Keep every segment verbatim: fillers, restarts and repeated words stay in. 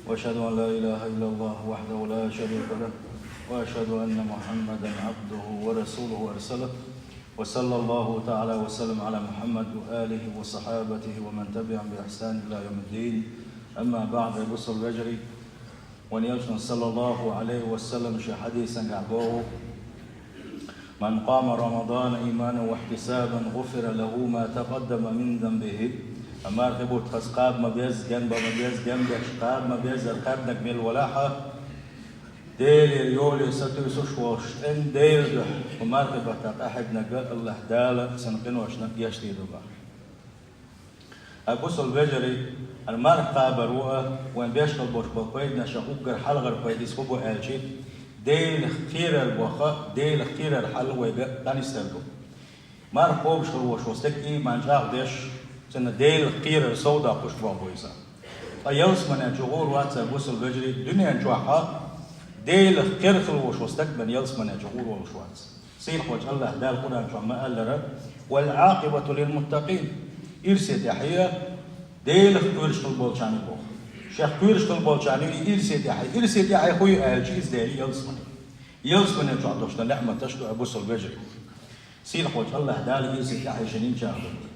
وأشهد أن لا إله إلا الله وحده لا شريك له، وأشهد أن محمدا عبده ورسوله أرسله، وصلى الله تعالى وسلم على محمد وآله وصحابته ومن تبعهم بإحسان إلى يوم الدين. أما بعد، أي بوصلة الفجر، وأن يرسل صلى الله عليه وسلم شي حديثا قاعدوه: من قام رمضان إيمانا واحتسابا غفر له ما تقدم من ذنبه. Мархий бутт хаза кхаба ма безза, денбала ма безза, денбеш кхаба ма беззара кхаьбнарг мила валахь а, Делера йоле сатуьйсуш волуш, цӀена Делан дуьхьа, кху мархий баттахь къахьегнарг Аллахь Дала цуьнан къиношна гечдийр ду боху. Ай бусалба вежарий, хӀара марха кхабар ву а, вайн беш хила болуш болу пайданех уггар хьалхара пайда иза хӀун бу аьлча, Делах кхерар боху, Делах кхерар хьал вайга къанийсдер ду. Марха кхобуш хила волуш волу стаг ийман чӀагӀдеш, цуьнан Делах кхерар совдоккхуш болу бу иза. Ткъа ялсамане чу гӀур вац, ай бусалба вежарий, дуьнен чохь а Делах кхера хила волуш волу стаг бен ялсамане чу гӀур волуш вац. Сийлахьчу Аллахь Дала Къуръан чохь ма-аллара: «والعاقبة للمتقين». Ирсе тӀаьхье Делах кхоьруш хила болчарна боху. Шех кхоьруш хила болчарна и ирсе тӀаьхье. Ирсе тӀаьхье хӀун ю аьлча, иза Дела ялсамане. Ялсамане чохь долуш долу неӀматаш ду, ай бусалба вежарий. Сийлахьчу Аллахь Дала ирсе тӀаьхье шен йинчарна ду.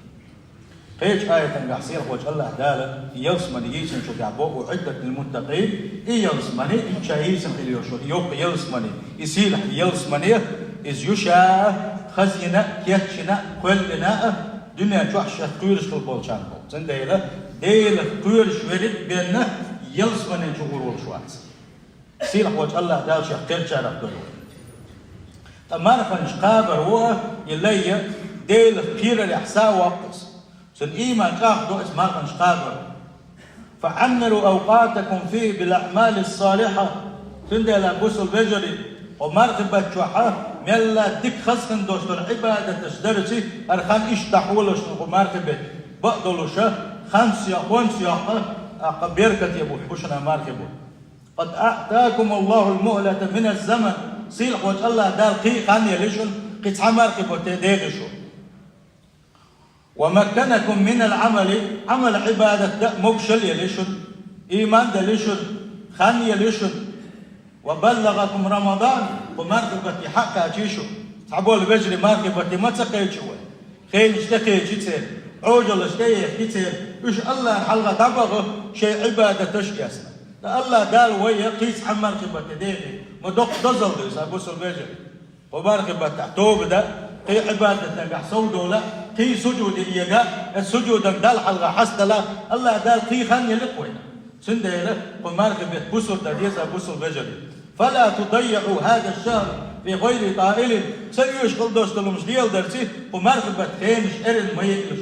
Кхечу аятангахь Сийлахьчу Аллахь Дала ялсамане йийцинчу тӀехь боху: «أعدت للمتقين», и ялсамане, и ша йийцина хила йолуш йолу йоккха ялсамане, и сийлахь ялсамане, иза ю ша хазйина а, кечйина а, кхоьллина а, дуьнен чохь шех кхоьруш хила болчарна боху. Цундела Делах кхоьруш верг бен ялсамане чу гӀур волуш вац. Сийлахьчу Аллахь Дала шех кхерчарах дойла. Ткъа марханаш кхабар ву а, и лай а, Делах кхерарехь са а воккху иза. Цуьнан ийман чӀагӀдо иза марханаш кхабар. «فعمروا أوقاتكم فيه بالأعمال الصالحة». Цундела, бусалба вежарий, хӀокху мархи баттахь мелла дика хаза хин долуш долу Ӏибадаташ дарца хӀара хан иштта дӀахьолаш ду хӀокху мархи беттан. Бакъдолуш а, ханца йо-, хӀонца йоккха, тӀаккха беркате бутт бу шуна мархи бутт. «قد أعطاكم الله المهلة من الزمن». Сийлахьчу Аллахь Дала кхин а хан елла шуна, кхин цхьа мархи бутт дехи шу. «ومكنكم من العمل», Ӏамал-Ӏибадат дан могушалла елла шуна, ийман делла шуна, хан елла шуна. «وبلغكم رمضان», хӀокху мархи батте хьакхаьчна шу. Цхьаболу вежарий мархи батте ма ца кхаьчна вай. Хенаш тӀекхечи церан, Ӏожаллаш тӀеехи церан, уьш Аллахьна хьалха дӀабаха шайн Ӏибадаташ а эцна. Ткъа Аллахь Дала вай а кхин цхьа мархи бутт дехи, ма доккха дозалла ду иза, бусалба вежарий. Кху мархи баттахь тоба дан, кхин Ӏибадатангахь совдовла, кхин сужуде эга, эцу сужудана Далла хьалха хьастала, Аллахь Дала кхин хан елла-кх вайна. Цундела кху мархи бетт бусалба дан деза, бусалба вежарий. «فلا تضيعوا هذا الشهر في غير طائل». Ца оьшуш хила долуш долу хӀумнаш леладарца, кху мархи баттан хенаш эрна ма яйалаш.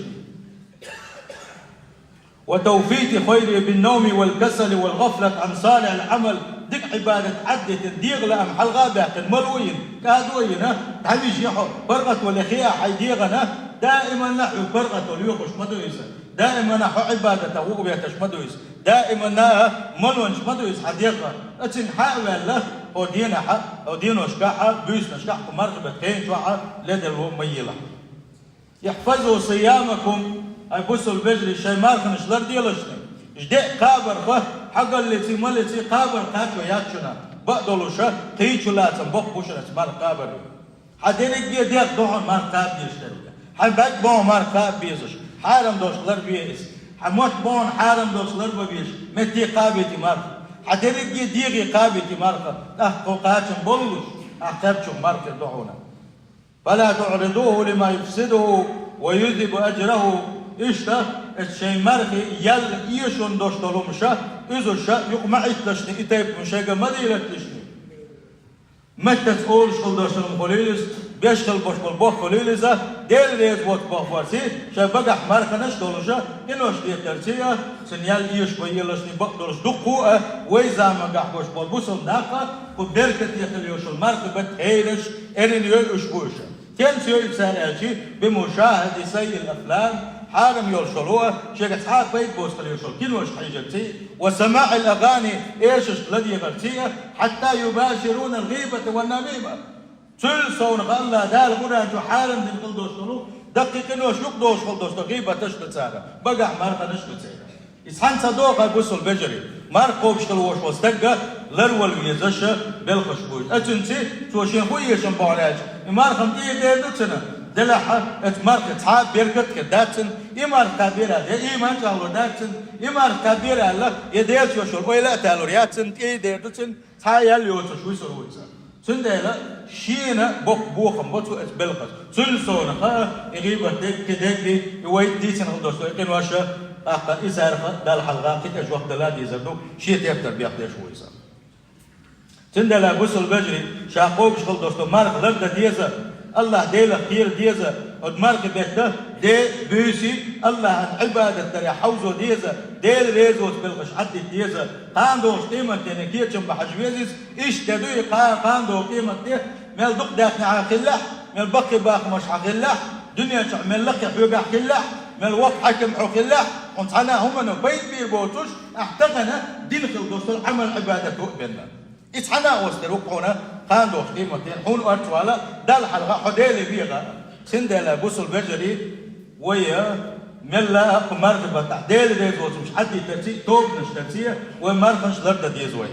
«وتفويت خيره بالنوم والكسل والغفلة عن صالح العمل». Дика Ӏибадат Ӏаддитина, дегӀан лаам хьалха а баьккхина, мало а йина, кӀадо а йина, дӀавижи хьо, паргӀато лехи а хьайн дегӀана, даиманна а хьоьга паргӀато лоьхуш ма ду иза. Даиманна а хьо Ӏибадатах вухаветташ ма ду иза. Даиманна а малонаш ма ду иза хьан дегӀ. Ацин хьа а ваьлла, хьо денахь а, хьо деношкахь а, буьйсанашкахь а, кху мархи беттан хен чохь а леделла ма елахь. «احفظوا صيامكم», ай бусалба вежарий, шайн марханаш ларделаш шуна. Иштта деа кхабарх хьагаллиций, малиций кхабар кхачо яц шуна. Бакъдолуш а, кхечу лацам боккха бу шуна марха кхабар. Хьан дерриге а дегӀ ду хьуна марха кхаба дезаш дерг. Хьан бӀаьрг бу хьуна марха кхаба безаш, хьарам долуш ларбе иза. Хьан мотт бу хьуна хьарам долуш ларбан безаш, метте кхабийта марха. Хьан дерриге а дегӀе кхабийта марха, тӀаккха кхо кхачам боллуш, ахь кхаьбчух марха хир ду хьуна. «فلا تعرضوه لما يفسده ويذهب أجره». Иштта, эцу шайн мархи ял эшун долуш долу хӀумнаш, иза ша юкъа ма Ӏитталаш шуна, и тайпа хӀума шайга ма дийлатталаш шуна. Меттаца олуш хила долуш долу хӀума хуьлийла иза, беш хила болуш болу бохам хуьлийла иза, Дела реза воцу бохам барций, шайн багахь марханаш а долуш, къинош дехарций а, цуьнан ял эшабан еллалаш шуна, бакъдолуш дуккха а, вай заманахь болуш болу бусалба нах а, кху беркате хила йолуш йолу мархи беттан хенаш эрна йойуш бу уьш. Кемса йойу цара аьлча, «بمشاهدة سيئ الأفلام», хьарам йолуш йолу а, шайга цхьа а пайда боцуш хила йолуш йолу кинош хьийжарций, «وسماع الأغاني», эшаршка ладегӀарций а, «حتى يباشرون الغيبة والنميمة». Цул совнаха Аллахь Дала Къуръан чу хьарам дина хила долуш долу, даккхий къинош юкъадолуш хила долуш долу гӀийбаташ а ду цара, багахь марханаш а ду церан. Иза цхьаьна ца догӀу, ай бусалба вежарий. Марха кхобуш хила волуш волу стаг ларвала везаш белхаш бу иза. Оцуьнца цо шен хӀун эшам бохьуш аьлча, и марха-м тӀера дер ду цунна, делахь а оцу мархи цхьа а беркат а хир дац цунна, и марха кхаьбира аьлла, я ийман чӀагӀлур дац цунна, и марха кхаьбира аьлла, я Делан чохь йолу ойла а талур яц цунна, тӀера дер ду цунна, цхьа а ял йоцуш вуьсур ву иза. Цундела шена боккха бохам бо цо оцу белхашца. Цуьнан сов хаьа, и гӀийбат дерг, кхин дерг, и вай дийцина хила долуш долу и къинош, тӀаккха и царах Далла хьалха кхин тӀе жоп дала а дезар ду, шен тептар бехдеш ву иза. Цундела, бусалба вежарий, ша кхобуш хила долуш долу марха лардан деза, АллахӀ Делах кхера деза, оцу мархи бетта де, буьйси, АллахӀан Ӏибадат даре хьовзо деза, Делан резоцу белхаш Ӏаддита деза, кхана долчу къематдене кечам бан хьажа веза иза, иштта де ду и кхана, кхана долу къематде, мел дукха даьхни хьан хиллехь, мел баккхий бахамаш хьан хиллехь, дуьнен чохь мел лакхе хьоьгахь хиллехь, мел воккха хьаькам хьо хиллехь, хьуна цхьана а хӀумано пайда бийр боцуш, ахь тахана дина хила долуш долу Ӏамал-Ӏибадат ву а бенна. И цхьана а оцу тера ву хьуна кхана долчу къематден, хьуна орца вала, Далла хьалха хьо Деле веха. Цундела, бусалба вежарий, вай мелла а кху мархи баттахь Делан резоцамаш Ӏаддитарций, тобанаш дарций, вай марханаш лардан деза вай.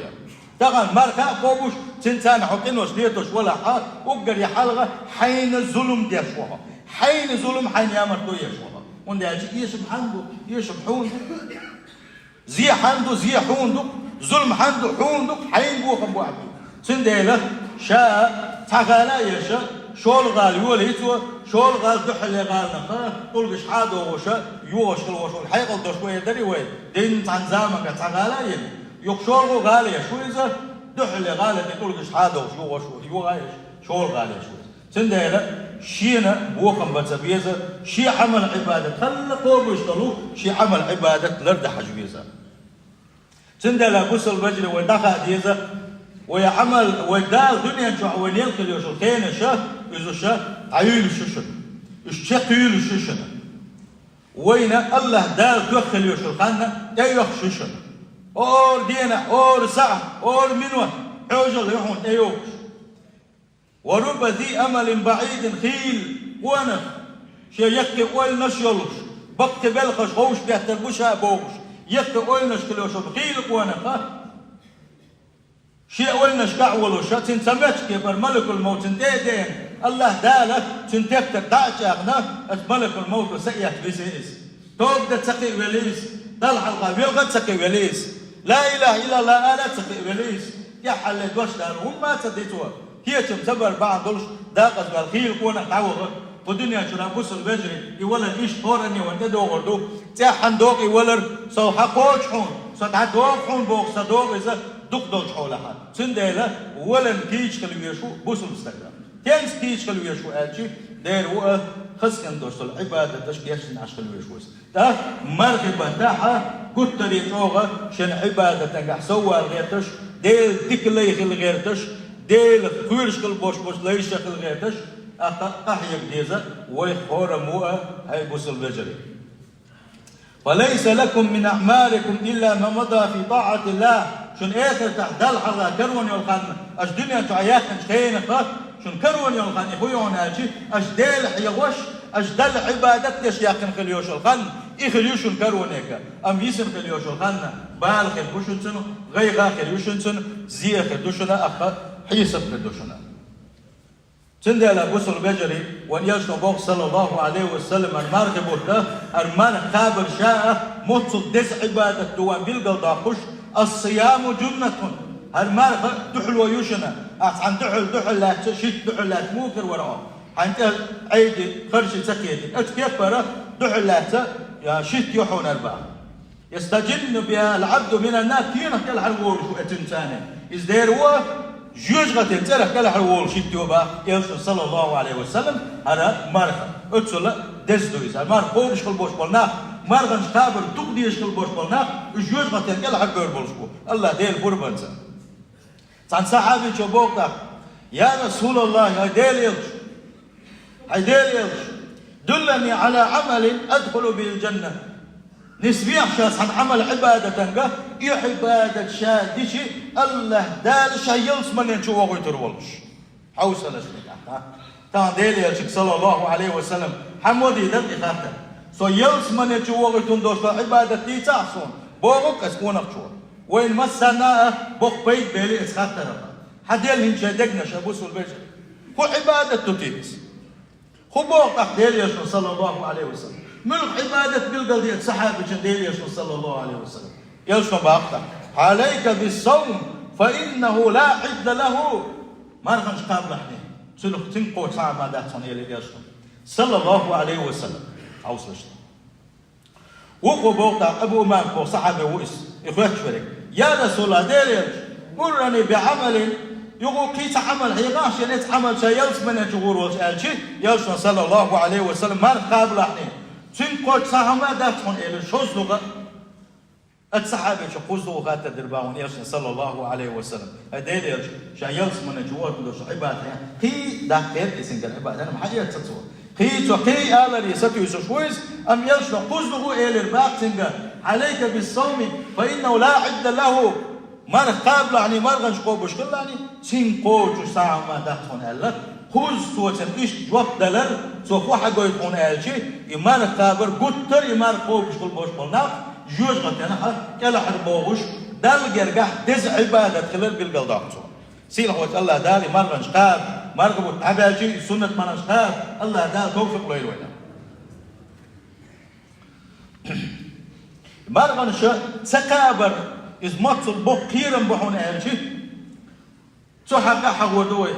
Тахана марха а кхобуш, цуьнан царна хьо къинош летош валахь, уггаре хьалха хьайна зулам деш ву хьо. Хьайна зулам, хьайна ямартло еш ву хьо. ХӀунда аьлча эшам хьан ду, эшам хьуна ду. Зе хьан ду, зе хьуна ду, зулам хьан ду, хьуна ду, хьайна бохам бу ахь ду. Цундела ша цхьа гӀала а еш, шолгӀа гӀала йолий цо, шолгӀа гӀала дуьххьарле гӀаланах тӀулгаш хьа а дохуш, йогӀуш хила волуш волу хьекъал долуш вай дарий вай, дийнна цхьана заманга цхьа гӀала а йина. Юха шолгӀа гӀала еш ву иза, дуьххьарле гӀала тӀе тӀулгаш хьа а дохуш йогӀуш ву, йогӀа а еш, шолгӀа гӀала еш ву иза. Цундела шена бохам бан ца беза, шен Ӏамал-Ӏибадат, хӀаллакхо буьйш долу шен Ӏамал-Ӏибадат лардан хьажа веза. Цундела, бусалба вежарий, вай дӀахаа деза, вай Ӏамал, вай Дала дуьнен чохь вай нел хила йолуш хенаш, иза ша дӀаюьйлуш ю шуна, уьш чекхъюьйлуш ю шуна. Вайна АллахӀ Дала тоьхна хила йолуш хан тӀейохуш ю шуна. ХӀора дийнахь, хӀора сахьт, хӀора минот Ӏожалла ю хьуна тӀейохуш. «Ва рубба зи амалин баӀидин», хийла къонах, шен яккхий ойланаш йолуш, баккхий белхаш ховш беттар бу ша бохуш, яккхий ойланаш хила йолуш хийла къонах, шен ойланашкахь а волуш, цуьнан ца моьттучу кепара малакул-мовт цуьнан тӀе а деана, АллахӀ Дала цуьнан тептар дӀа а чӀагӀна, оцу малакул-мовто са а этта висий иза. Тоба дан ца кхиавелий иза, Далла хьалха велха а ца кхиавелий иза, ла илаха иллаллахӀ ала а ца кхиавелий иза, тӀаьххьарле дош дала хӀумма а ца дицо, кечам ца бар бахьана долуш дакъаза ваьлла хийла къонах дӀаваха. Кху дуьнен чуьра, бусалба вежарий, и валар иштта хӀоранна а вайна тӀедогӀур ду. ЦӀеххьана догӀу и валар, со хьакхочу хьуна, со дӀадогӀу хьуна бохуш ца догӀу иза дукха долчу хьолехь. Цундела валарна кийча хила везаш ву бусалба стаг. ХӀинца кийча хила везаш ву аьлча, дера ву а хаза хин долуш долу Ӏибадаташ гечдина Ӏаш хила везаш ву иза. ТӀаккха мархи баттахь гуттарий чӀогӀа шен Ӏибадатангахь соввала гӀерташ, Делан дика лай хила гӀерташ, Делах кхоьруш хила болуш болчу лайша хила гӀерташ, тӀаккха къахьега деза вайх хӀораммо а, хӀай бусалба вежарий. «Фа лайса лакум мин аӀмаликум илла ма мада фи тӀаӀатиллахӀ». Шуна эхартахь Далла хьалха кароне йолу хан, аша дуьнен чохь яьккхинчу хенахь, шуна кароне йолу хан и хӀун ю аьлча, аша Дела хьехош, аша Далла Ӏибадат деш яьккхина хила йолуш йолу хан, и хир ю шуна каронега. Амма йисина хила йолуш йолу хан бала хир бу шуна цунах, гӀайгӀа хир ю шуна цунах, зе а хир ду шуна, тӀаккха хьесап хир ду шуна. Цундела, бусалба вежарий, вайн Элчано боху, саллаллахӀу Ӏалайхи ва саллам, хӀара мархи бутт, хӀара марха кхабар ша а моццул деза Ӏибадат ду вайн билгалдоккхуш, «Ас-сияму жуннатун». ХӀара марха дуьхьало ю шуна. Ахь цхьана дуьхьал, дуьхьал лаьцча, шийтта дуьхьал лаьцча муха хир вара хьо? Хьайна тӀе Ӏайди, харши ца кхетий. Оцу кепара дуьхьал лаьцча, я, шийтта ю хьуна хӀара боху. «Ястажинну бихӀа ал-Ӏабду минан-нар», кенах кӀелхьарволуш ву оцуьнца. Иза дера ву, жоьжахатин цӀерах кӀелхьарволуш шийтта ю боху Элчано, саллаллахӀу Ӏалайхи ва саллам, хӀара марха. Оццул деза ду иза. Марха кхобуш хила болуш болу нах, марханаш кхабар дукха дезаш хила болуш болу нах, уьш жоьжахатин кӀелхьарбевр болуш бу АллахӀ Делан пурбанца. Цхьана сахьабичо боху тӀаккха: «Я РасулаллахӀ, хӀай Делан Элча, хӀай Делан Элча, дуллани Ӏала Ӏамалин адхулу бихӀил жанна». Нисвехьа ша цхьана Ӏамал-Ӏибадатанга, и Ӏибадат ша дичи, АллахӀ Дала ша ялсаманен чу вохуьйтур волуш. Хьовсалаш тӀаккха. Тахана Делан Элчанга, саллаллахӀу Ӏалайхи ва саллам, хьан ма дийр дара и хаттар? Со ялсаманен чу вохуьйтун долуш долу Ӏибадат дийцахьа суна, боху-кх оцу къонахчо. Вайна массарна а боккха пайда бели эца хаттарах. Хьан Дела хӀинца шайн дегнаш а бусул бежа. ХӀу Ӏибадат ду те иза? ХӀу боху тӀаккха Делан Элчано, саллаллаху Ӏалайхи ва саллам? Муьлха Ӏибадат билгал дира сахьабичун Делан Элчано, саллаллаху Ӏалайхи ва саллам? Элчано боху тӀаккха: «عليك بالصوم فإنه لا عدل له». Марханаш кхабалахь хьуна. Цунах цуьнга кхочуш сахьама дац хьуна, элира Элчано, саллаллаху Ӏалайхи ва саллам. Хьовсалаш. Вукхо боху тӀаккха, Абу Умама боху сахьаби ву иза, и хоьттуш верг: «Я Расулаллах, Делан Элча, مرني بعمل, юха кхин цхьа Ӏамал хьехахь шена, эца Ӏамал ша ялсамане чу гӀур волчу», аьлча, Элчано, саллаллаху Ӏалайхи ва саллам, марха кхабалахь хьуна. Цуьнга кхочуш сахьама дац хьуна, элира, шозлагӀа а. Оцу сахьабичо кхозлагӀа хаттар дира боху Элчане, саллаллаху Ӏалайхи ва саллам: «ХӀай Делан Элча, ша ялсамане чу гӀур долуш Ӏибадат хьан кхин даккхийра иза цуьнгара Ӏибадат, амма хьаэца цо. Кхин цо кхин аларе сатуьйсуш ву иза, амма Элчано кхозлагӀа элира боху цуьнга: عليك بالصوم فإنه لا عدل له». Марха кхабалахь хьуна, марханаш кхобуш хилалахь хьуна, цуьнга кхочуш сахьама дац хьуна аьлла. Кхузза цо цуьнга иштта жоп далар, цо хӀун хьагойту хьуна аьлча, и марха кхабар гуттар а и марха кхобуш хила болуш болу нах, жоьжахатенахь кӀелхьара богӀуш, Далла гергахь деза Ӏибадат хилар билгалдоккху цо. Сийлахьчу АллахӀ Дала и марханаш кхаба, марха бутт дӀабаьлча, и суннат марханаш кхаба, АллахӀ Дала тавфикъ лойла вайна. Марханаш ца кхабар, иза моццул боккха кхерам бу хьуна аьлча, цу хьакъехь хьахор ду вай.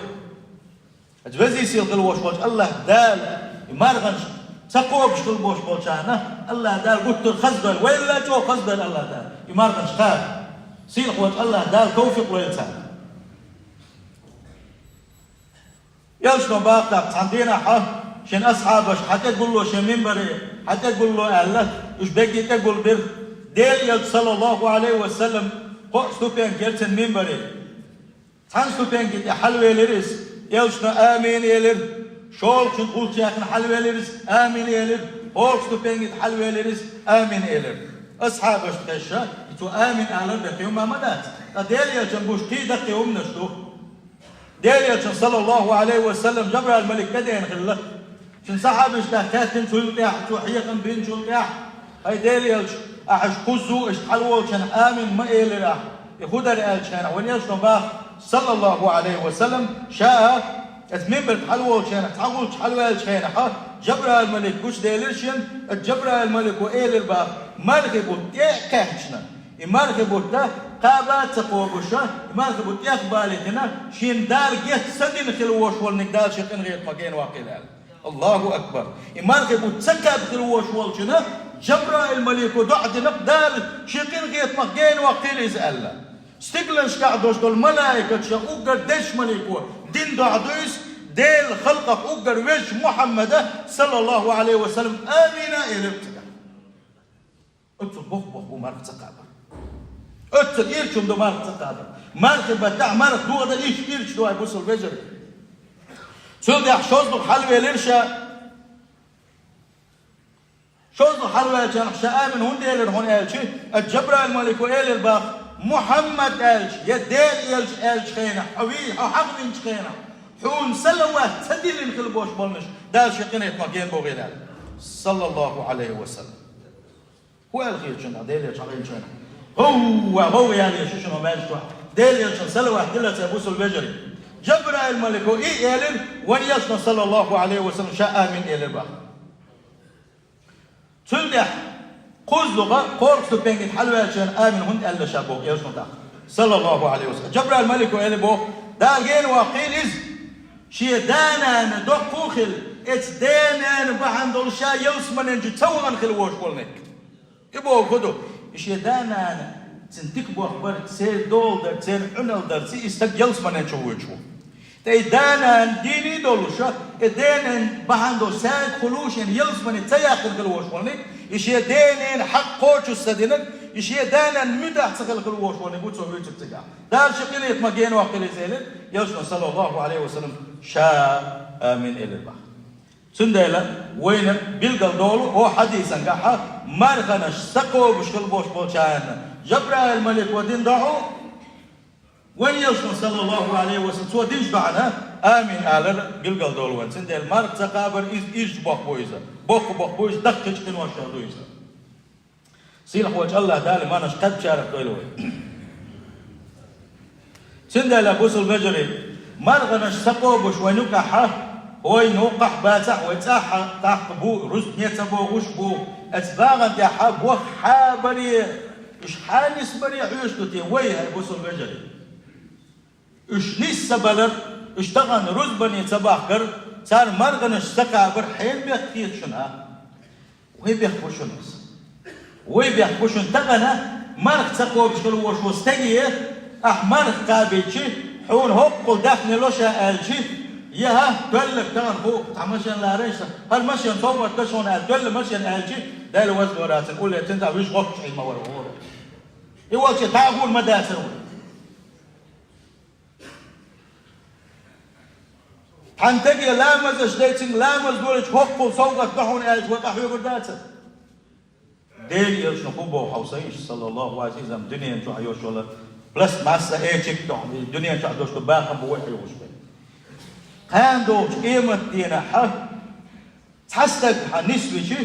Хьажа, веза-сийлахь хила волуш волчу АллахӀ Дала и марханаш ца кхобуш хила болуш болчарна АллахӀ Дала гуттар а хаза дойла, вайл а чӀогӀа хаза дойла АллахӀ Дала и марханаш кхаба. Сийлахьчу АллахӀ Дала тавфикъ лойла царна. Элчано боху тӀаккха цхьана дийнахь шен асхьабаш: «Хьан тӀе гулло шен минбаре, хьан тӀе гулло», аьлла, уьш берриге тӀе гулбира. Делан Элча, саллаллаху Ӏалайхи ва саллам, кхо ступенька яра цуьнан минбаре. Цхьана ступенька тӀе хьалавелира иза, Элчано амин элира. ШолгӀачунна гӀулч яьккхина хьалавелира иза, амин элира. ХӀорш ступенька тӀе хьалавелира иза, амин элира. Асхьабашна хезча, и цо амин алар даккхий хӀума ма дац. Ткъа Делан Элчанна гуш кхин даккхий хӀуманаш ду. Делан Элчанна, саллаллаху Ӏалайхи ва саллам, Жабраил-малик тӀедеана хилла. Шен сахьабашка хаьттина цул тӀаьхьа, цо хьехам бинчул тӀаьхьа: «ХӀай Делан Элча, ахьа кхузза аша хьалаволчарна амин ма элира ахьа. И хӀун дара?» аьллачу хенахь, вайн Элчано боху, саллаллаху Ӏалайхи ва саллам, ша а, оцу минбарца хьалаволчарна цхьа гӀулч хьалаваьллачу хенахь, Жабраил-малик гучуделира шена, оцу Жабраил-малико элира боху: «Мархи бутт тӀе а кхаьчна, и мархи бутт кхаба а ца кхобуш, и мархи бутт тӀех балийтина, шена Дала геч ца дина хила волуш волниг Дала шен къинхетамах гена ваккхийла», аьлла. Аллаху акбар! И мархи бутт ца кхаьбна хила волуш волчунна Жабраил-малико доӀа дина-кх Дала шен къинхетамах гена ваккхийла иза аьлла. Стигланашкахь долуш долу малайкаша, уггар дезачу малико дина доӀа ду иза, Делан халкъах уггар везачу Мухьаммада, саллаллаху Ӏалайхи ва саллам, амин элира цигахь. Оццул боккха-боккха бу марха ца кхабар. Оццул ирча хӀума ду марха ца кхабар. Мархи баттахь марха дохадар иштта ирча ду, ай бусалба вежарий. Цул тӀаьхьа шозлагӀа хьалавелира ша. ШозлагӀа хьалаваьллачарна ша амин хӀунда элира хьуна аьлча, оцу Жабраил-малико элира боху: «Мухьаммад аьлча, я Делан Элча аьллачу хенахь, хьо вий, хьо хьахавинчу хенахь, хьуна салават ца диллина хила болуш болнаш Дала шен къинхетамах гена бохийла», аьлла. Саллаллаху Ӏалайхи ва саллам. ХӀун аьлла хета шуна Делан Элча хьахийначу хенахь? ХӀовва, хӀовва аьлла шу шуна маьждигехь. Делан Элчанна салават дилла ца, бусалба вежарий. Жабраил-малико и элира, вайн Элчано, саллаллаху Ӏалайхи ва саллам, ша амин элира боху. Цул тӀаьхьа кхузлагӀа, кхоалгӀа ступенька тӀе хьалаваьллачарна амин хӀунда аьлла ша боху Элчано тӀаккха, саллаллаху Ӏалайхи ва саллам. Жабраил-малико элира боху: «Дала гена ваккхийла иза, шен да-нана доккха а хилла, оцу да-нана бахьана долуш ша ялсаманен чу ца вахана хила волуш волниг». И боху хӀун ду? И шен да-нана, цуьнан дика бохам бара, церан дола дара, церан Ӏуналла дарца и стаг ялсаманен чу воьдуш ву. Ткъа и да-нана дийна долуш, и да-нана бахьана долуш сагӀа хуьлуш, шена ялсамане ца яьккхина хила волуш волниг, и шен да-ненан хьакъ кхочуш ца динарг, и шен да-нанна муьтӀахь ца хила хила волуш волниг ву цо вуьйцург цигахь. Дала шен къинхетамах гена ваккхийла иза элира, Элчано, саллаллаху Ӏалайхи ва саллам, ша амин элира боху. Цундела вайна билгал долу хӀокху хьадисангахь, марханаш ца кхобуш хила болуш болчарна Жабраил-малико дина доӀа, вайн Элчано, саллаллаху Ӏалайхи ва саллам, цо динчу доӀана амин алар билгал долу вайна. Цундела марха ца кхабар иза ирча боккха бу иза, боккха боккха бу иза, даккхийчу къиношкахь ду иза. Сийлахь волчу АллахӀ Дала марханаш кхаьбначарах дойла вай. Цундела, бусалба вежарий, маргӀанаш ца кхобуш вайна юкъахь, вайна юкъахь бацахь, вай цӀахь тӀаккха бу, рузкъане ца богӀуш бу, оцу багӀана тӀехь бохь хьа баре, уьш хьа нисбаре хьоьжуш ду те вай, хӀай бусалба вежарий? Уьш нисса балар, уьш тахана рузбане ца бахкар, цара маргӀанаш ца кхабар хьенан бехк хета шуна? Вай бехк бу шуна иза. Вай бехк бу шуна. Тахана марха ца кхобуш хила волуш волу стаге, ахь марха кхабийчи, хьуна хӀоккхул даьхни ло ша аьлчи, я хӀа, тоьлларг тахана хӀу, цхьа машен ларийша, хӀара машен совгӀат до шуна аьлла, тоьлла машен аьлчи, Дела вазварацан, улле цуьнан тӀехь вуьш гӀоттуш Ӏийна ма вара хӀора. И волче тӀагӀур ма дацара вай. Цхьана стаге ламазаш дайчинга ламаз долчу хӀоккхул совгӀат до хьуна аьлча, вай къахьоьгур дацара? Делан элчано хӀун боху хьовсийша, саллаллаху Ӏалайхи ва саллам, дуьнен чохь йолуш йолу пластмасса эчиг до хьуна, дуьнен чохь долуш долу бахам бу вай хьоьгуш бен. Кхана долчу къематдийнахь цхьа стаг хьан нисвичи,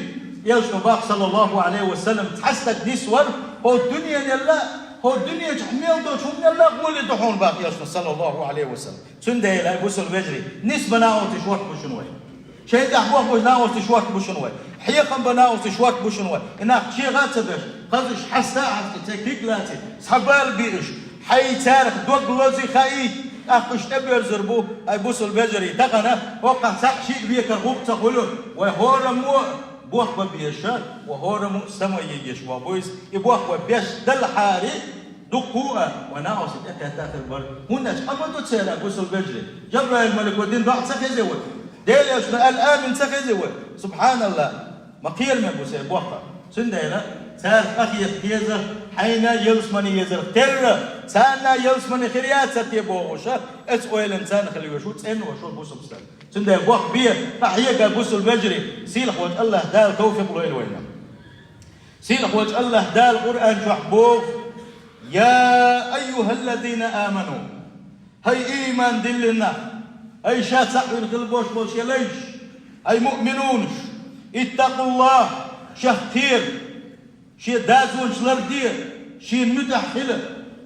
элчано боху, саллаллаху Ӏалайхи ва саллам, цхьа стаг нисвар, хӀо дуьненелла, хӀо дуьнен чохь мел долчу хӀуманелла гӀоле ду хьуна боху элчано, саллаллаху Ӏалайхи ва саллам. Цундела, бусалба вежарий, нисбан накъостий шорта бу шуна вай. Шайн тӀехь бохбуш накъостий шорта бу шуна вай. Хьехам бан накъостий шорта бу шуна вай. И нах чегӀа а ца беш, хаза уьш хьаста а хьаста, церан куьг лаций, схьабала бий уьш. Хьайн царах дог лозий хаий, тӀаккха уьш тӀебоьрзур бу, хӀай бусалба вежарий, тахана, хӀокхахь схьа шиъ векар гӀуллакх ца хуьлу, вай хӀораммо а бохба беза, вай хӀораммо а самай егеш ван бу иза, и бохба беш далхьари, дуккха а вай накъостий тӀекхетта хир бара. ХӀунда аьлча къа ма ду церан, бусалба вежарий. Жабраил малико дина доӀа ца хезий вай? Делан элчано аьлла амин ца хезий вай? СубхьаналлахӀ! Ма кхераме бу церан бохам. Цундела, цара къахета деза, хьайна ялсамане езарх терра, царна ялсамане хир яц те бохуш, оцу ойланна царна хила везаш ву, цӀена везаш ву бусалба стаг. Цундела бохбе, къахьега, бусалба вежарий, сийлахьволчу АллахӀ Дала тавфикъ лойла вайна. Сийлахьволчу АллахӀ Дала Къуръан чохь боху: «Я айюхаллазина аману», хӀай ийман диллина нах, хӀай ша цхьаъ вина хила болуш болу шен лайш, хӀай муъминунаш, иттакъуллахӀ, шех кхера, шен дозанаш ларде, шена муьтӀахь хила,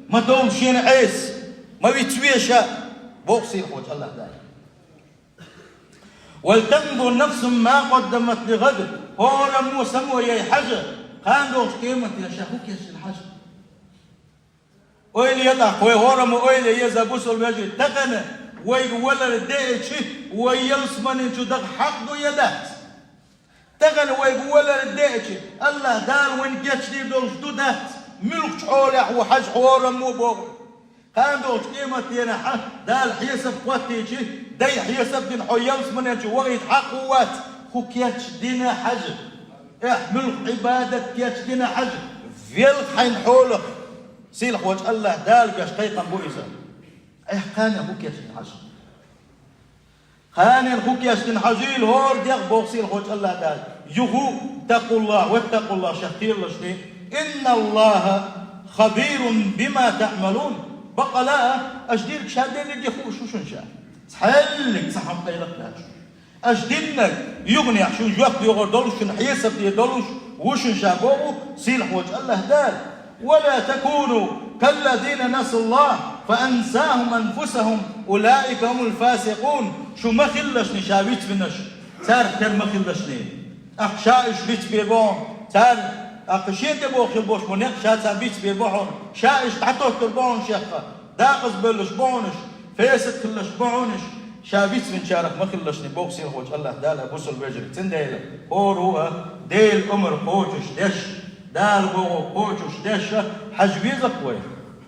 ма довла шена Ӏеса, ма вицве ша, боху сийлахьволчу АллахӀ Дала. «Валтанзур нафсун ма къаддамат лигӀад», хӀораммо само яй хьажа, кхана долчу къематдийнахь ша хӀун кечдина хьажа. Ойла е тӀаккха, вай хӀораммо ойла е еза, бусалба вежарий, тахана вайга валар деачи, вай ялсамани чу даха хьакъ ду я дац? Тахана вайга валар деачи, АллахӀ Дала вайна кечдийр долуш ду дац? Муьлхачу хьолехь ву хьажа хӀораммо боху. Кхана долчу къематдийнахь Дала хьесап хӀоттийчи, дай хьесап дина хьо ялсамани чу вахийта хьакъ ву вац, хӀун кечдина хьажа. Эхь, муьлха Ӏибадат кечдина хьажа, велха хьайна хьолах, сийлахьволчу АллахӀ Дала беш кхайкхам бу иза. Эхь, кханенна хӀун кечдина хьажа. Кханенна хӀун кечдина хьажийла хӀора дегӀ, боху сийлахьволчу АллахӀ Дала. Юха, «Иттакъуллахь, ваттакъуллахь», шех кхералаш де. «ИнналлахӀа хабирун бима таӀмалун». Баккъала а, аша дерг ша дерриге хууш ву шуна ша. Цхьаьллиг цхьа хӀума къайлакх дац шуна. Аша диннарг юханехь шуна жоп догӀур долуш, шуна хьесап дер долуш ву шуна ша, боху сийлахьволчу АллахӀ Дала. «Ва ла такуну каллазина насуллахӀа фа ансахум анфусахум, улаика хумул фасикъун». Шу ма хилалаш ша вицвинаш, царах тера ма хилалаш. ТӀаккха ша уьш вицбе бохьун, цара, тӀаккха шен тӀе боху хила болуш бу некъ ша царна бицбе бохьун, ша уьш дӀатоттур бохьун шех, дакъаза бевллаш бохьунаш, фесат хилалаш бохьунаш, ша вицвинчарах ма хилалаш, боху сийлахьволчу АллахӀ Дала, бусалба вежарий. Цундела хӀора ву а Делан омра кхочуш деш, Дала боху кхочуш деш хьажа веза-кх вай.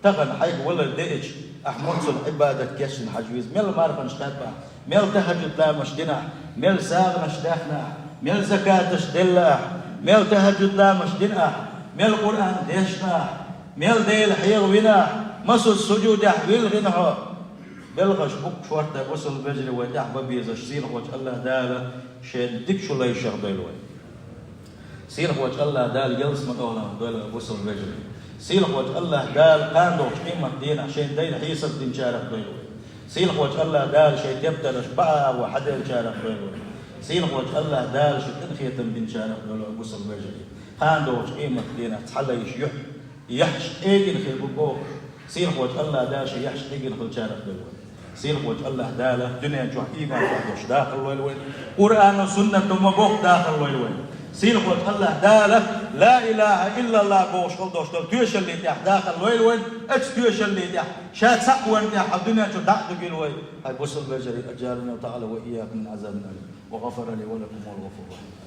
Тахана хьайга валар деача, ахь муьлхачу Ӏибадат кечдина хьажа веза, мел марханаш кхаьбна ахь, мел тахӀажуд ламазаш дина ахь, мел сагӀанаш даьхна ахь, мел закаташ делла ахь, мел тахӀажуд ламазаш дина ахь, мел Къуръан дешна ахь, мел Дела хьехавина ахь, массо а сужудехь вилхина хьо. Белхаш бу-кх шортта, бусалба вежарий, вай тӀехь бан безаш, сийлахьволчу АллахӀ Дала шен дикачу лайшех дойла вай. Сийлахьволчу АллахӀ Дала ялсаманин охӀланах дойла вай, бусалба вежарий. Сийлахьволчу АллахӀ Дала кхана долчу къематдийнахь шайн дайна хьесап динчарах дойла вай. Сийлахьволчу АллахӀ Дала шайн тептарш бакъ агӀо хьаделлачарах дойла вай. Сийлахьволчу АллахӀ Дала шен къинхетам динчарах дойла вай, бусалба вежарий. Кхана долчу къематдийнахь цхьа лайш юьхь, яхьаш къегина хир бу бохуш. Сийлахьчу АллахӀ Дала шен яхьаш къигина хилчарах дойла вай. Сийлахьчу АллахӀ Дала дуьнен чохь ийман чохь долуш дахар лойла вай. Къуръано, суннато ма-бохху дахар лойла вай. Сийлахьчу АллахӀ Дала ла илахӀа иллаллахӀ бохуш хила долуш долу тоьшаллин тӀехь дахар лойла вай. Оцу тоьшаллин тӀехь, ша цхьаъ варна тӀехь хьан дуьнен чу дӀа а дуьгийла вай. Хьайн бусалба вежарий, аджарани ва таӀала ва ийякум мин азабин алим. Ва гъафара ли ва лакум, ва гъафур рахим.